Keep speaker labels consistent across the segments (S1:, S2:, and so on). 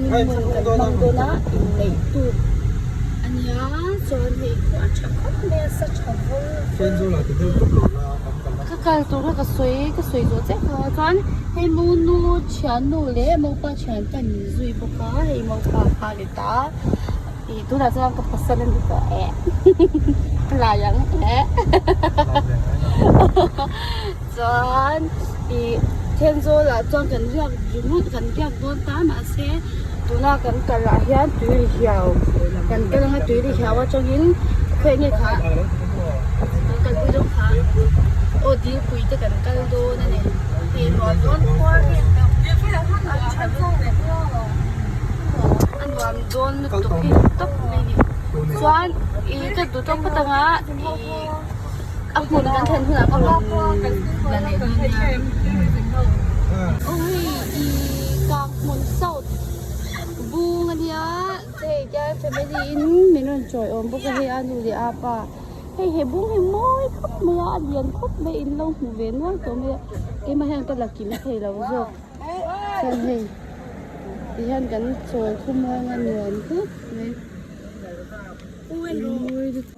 S1: Honeymoon kan hmang dawn a inneih tuk a nia chuan hei khua a tha khawp mai a sa tha vul ka kal tur kha ka sawi ka sawi zawh chiah kha chuan hei monu thiannu leh mopa thian te an inzui bawk a hei mopa kha a ni ta ih tunah chuan ka pasal a ni tawh eh ka lai ang eh chuan ih Thenzawl ah chuan kan riak ringawt kan riak dawn ta mahse tuna kan kal ah hian tui ri hiau kan kal anga tui ri hiau atangin khawi nge kha kan kalpui dawn kha aw dilpui te kan kal dawn a ni hei nuam dawn a nuam dawn lutuk hi tawp mai a ni chuan ih ka duh tawk phawt anga ih a hmun kan thlen hunah ka rawn la leh dawn nia aw hei ih kang hmun south bung a nia hei tian family in min rawn chawi awm bawk a hei a nu leh a pa hei he bung hi mawi khawp mai a a lian khawp mai in lo hmu ve nual tawh mai a keimah hian ka la kim thei lo zawk chuan hei ti hian kan chawl khawmuang a nuam khawp mai mawi lutuk.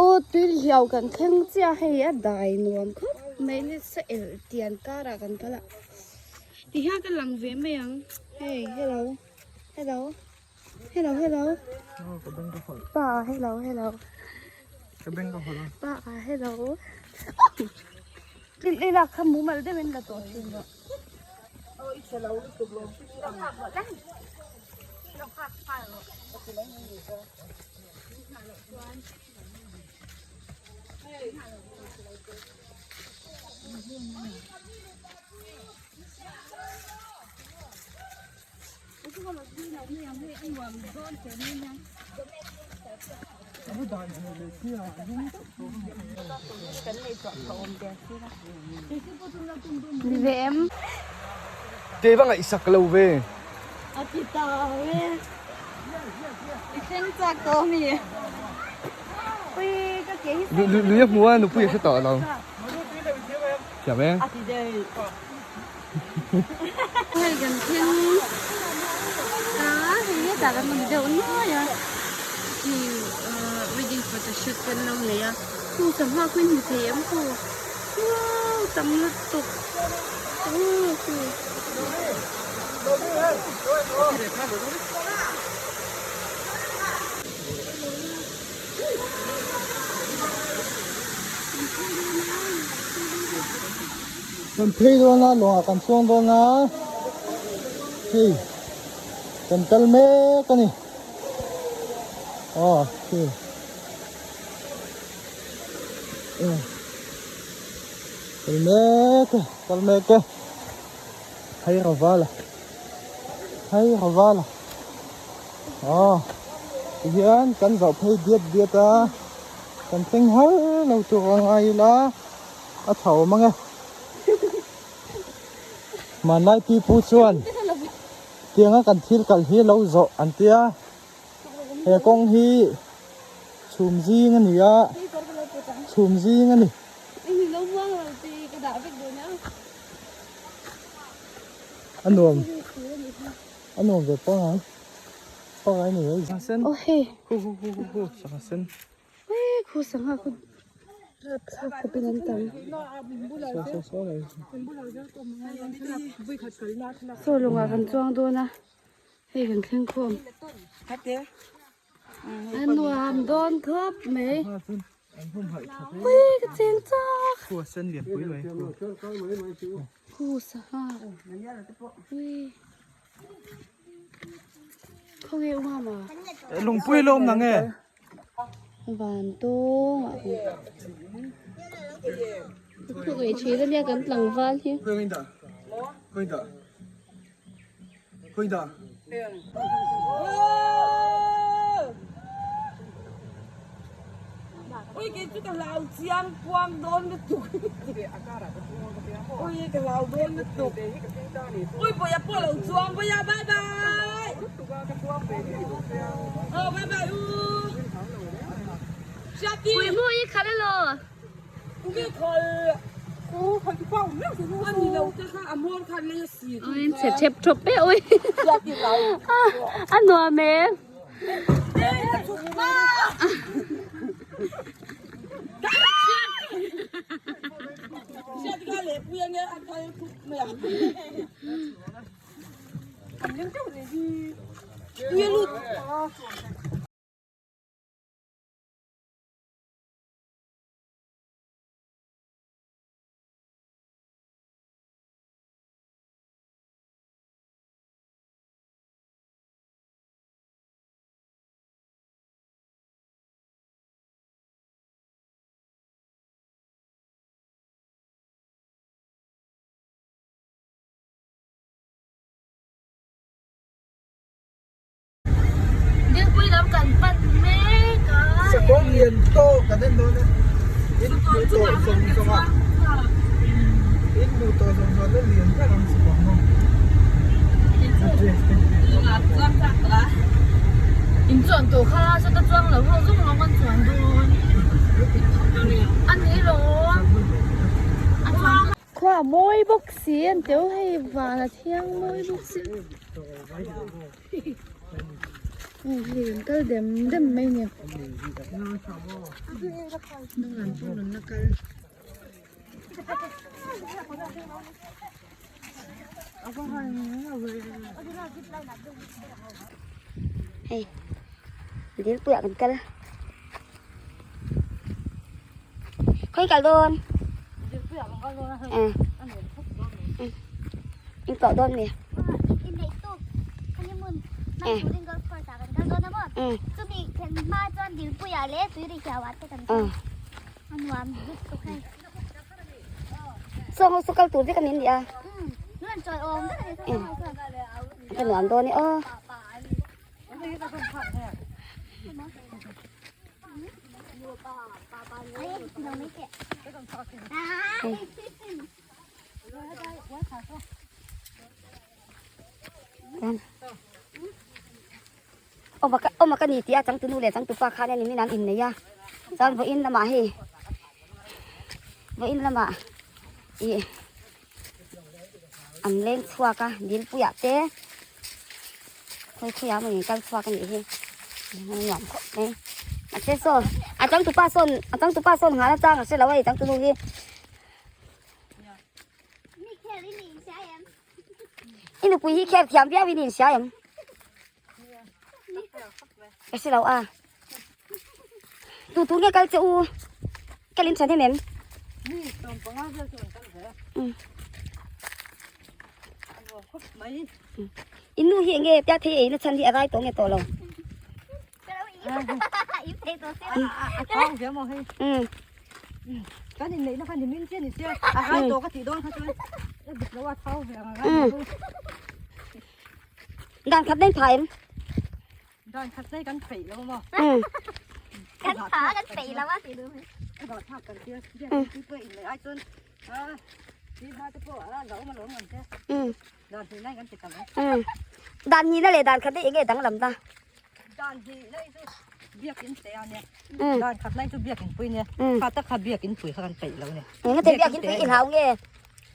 S1: Aw tui hliau kan thleng chiah hei a dai nuam khawp mai nasa elh tian karah kan kal a tihian ka lang ve mai ang hei hello hello hello hello pa hello hello pa hello i lak kha mumal deuhin la tawh thin rawh.
S2: Te va ngaihsak lo ve.
S1: A ti ta ve. I thleng chak tawh mi. Pui ka ke hi.
S2: Lui a hmu a nupui a hre tawh lo. Thiam e.
S1: A ti dei. Hei kan thleng ta hei hetah kan awm deuh nuai a khi wedding photoshoot kan lo nei a chung sangha khu in hmu thei em khu wow tam lutuk aw khu.
S3: Kan phei dawn a lawngah kan chuang dawn a hei kan kal mek a ni aw hei kal mek e kal mek e hei ravala hei ravala aw tihian kan zawh phei diat diat a kan thleng har lo tur a ngai ila. A tha awm ang e. Hmanlai pi pu chuan tianga kan thil kal hi lo zawh an tia. He kawng hi chhum zing a ni a, chhum zing a ni. A nuam, a nuam ve pangai, pangai ni mai.
S1: Aw hei.
S2: Hu hu hu hu hu sangha sen.
S1: Khu sangha khu rapthlak khawpin an tam. Saw lawngah kan chuang dawn a, hei kan thleng khawm. A nuam dawn khawp mai. Ui ka cheng chak. Khu sangha. Ui. Khawnge u mama?
S2: Lungpui lawm nang e.
S1: Van tawng ah Ka khuk ngei thin ania kan tlangval hi.
S2: Khawi dah? Khawi dah? Khawi dah?
S1: Ui.
S4: kei chu ka hlau chiang kuang dawn lutuk ui ka hlau dawn lutuk ui bawih a pawh lo chuang bawih a bye bye aw bye bye u hriati
S1: Pui hmu i khalh elaw?
S4: Nge khalh u khalh chu pau meuh chu a ni lo te kha a hmawr khan lei a si chu
S1: Ui chhe thep thawp e ui a nuam e. Dilpui lam kan pan mek a.
S2: Sakawng lian tawk kan en dawn e. In hmuh tawh zawng zawng a. In hmuh tawh zawng zawng a lian ber ang sakawng ho.
S1: In chuan tawh kha sawta chuang lo ho zawng zawng an chuan dawn. A ni lo. A chuang. Khua a mawi bawk si an teu hei van a thiang mawi bawk si. Hei an kal dem dem mai a ni. Hnung lam pawh rawn la kal.
S5: Hei dil puiah kan kal khawi kal dawn in kal dawn mi Saw saw kal tur vek a ni a ka nuam dawn e aw. Awm a ka ni tih a changtu nu leh changtu pa khan a ni min an innei a chuan vawiin lamah hei vawiin lamah ih an leng chhuak a dilpuiah te khawi khawiah emaw in kal chhuak a nih hi a nuam khawp mai mahse saw a changtu pa sawn a changtu pa sawn nghah na chang a hre lo a hei changtu nu hi. I nupui hi khel thiam viau in i inhria em? Ka hre lo a. Tu tu nge kal che u? Ka lim than em em? In nu hi enge tia thei ei na chhan hi a rai tawh nge tawh lo? Dan khat nen pha em?
S4: Dan khat nen kan peih lo maw?
S5: Kan pha kan peih lo a ti du. Dan hnih na leh dan khat hi enge danglam ta?
S4: Dan hnih na hi chu biakin te a nia. Dan khat na hi chu biakin pui nia. Kha tak kha biakin pui kha kan peih lo nia.
S5: Enge te biakin pui i hlau nge?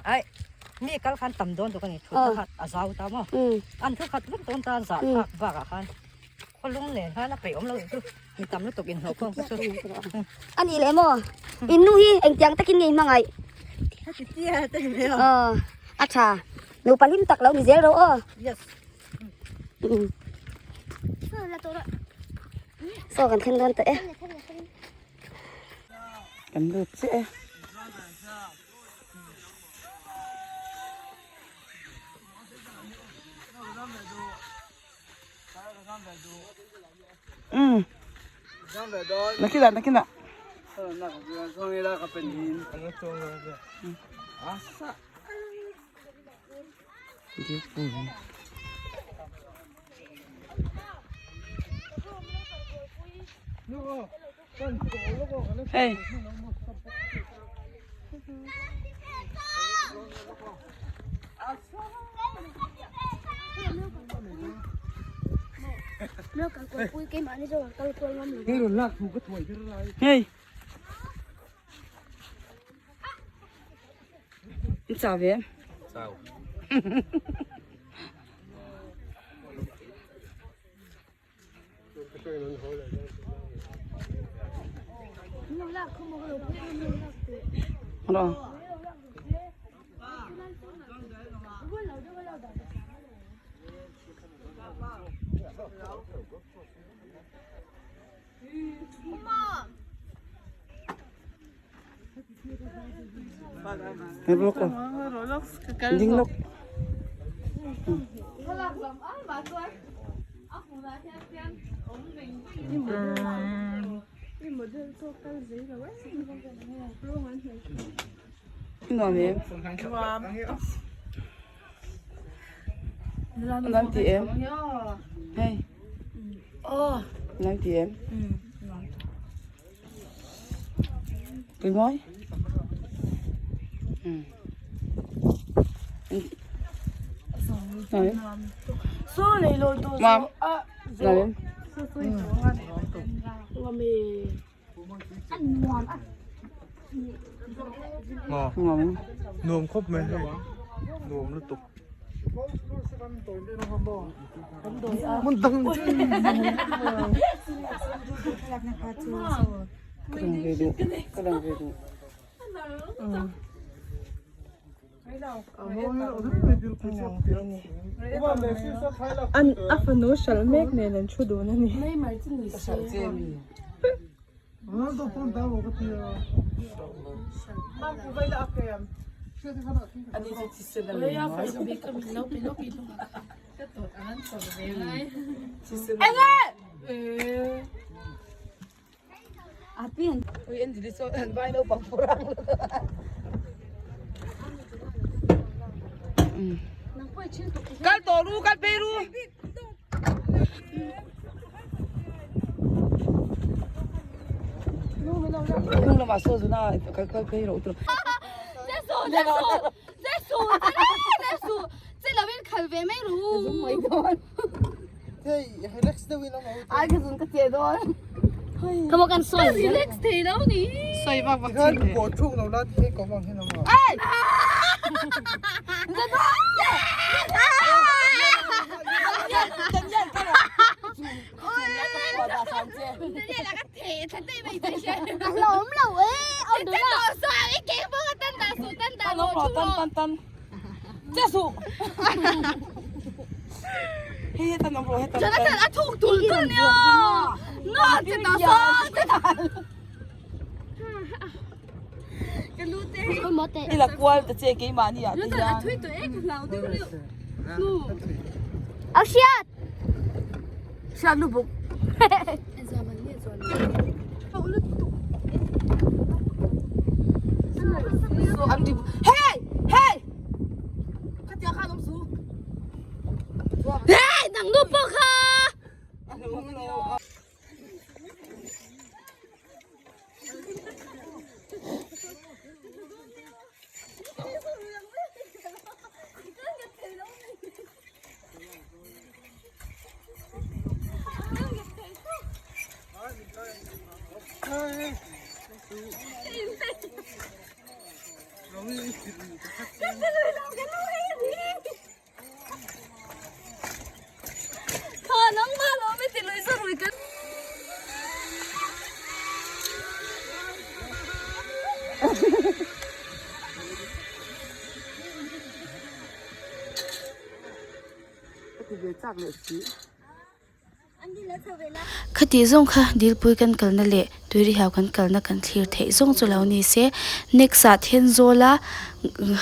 S4: Ai mi kal khan tam dawn tuk a ni thu ta khat a zau ta maw? An thu khat vek dawn ta zah thlak bakah khan khawlung nen khan a peih awm lo chu mi tam lutuk inhlawh khawm kha chu.
S5: A nih leh maw? In nu hi engtiang takin nge i hmangaih?
S4: Heti tia te ni mai lo.
S5: A tha. Nupa hlim tak lo ni zel ro aw.
S4: Yes.
S5: Saw kan thleng dawn tawh e.
S4: Kan lut chiah e.
S2: Um.
S4: Nakina nakina.
S6: Hei. Hei. In chau ve em?
S3: Chau.
S6: Ano? Ding lawk. Nuam em? Nuam ti em? Hei. Nuam ti em? Tui mawi. Mam. Nuam em? Nuam em?
S3: Nuam khawp mai hei. Nuam lutuk. Hmun dang
S6: Ka lang ve duh. Ka lang ve duh.
S7: An a fanu hralh mek nen an thu dun a ni.
S6: Kal tawh ru kal phei ru. Hnung lamah saw zuna kal kal phei rawh u.
S1: Khati zawng kha dilpui kan kalna leh tuirihau kan kalna kan thlir theih zawng chu lo ni se next ah Thenzawl a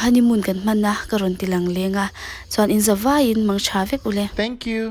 S1: honeymoon kan hman a ka rawn ti lang leng a chuan in za vaiin mang tha vek ule.
S3: Thank you.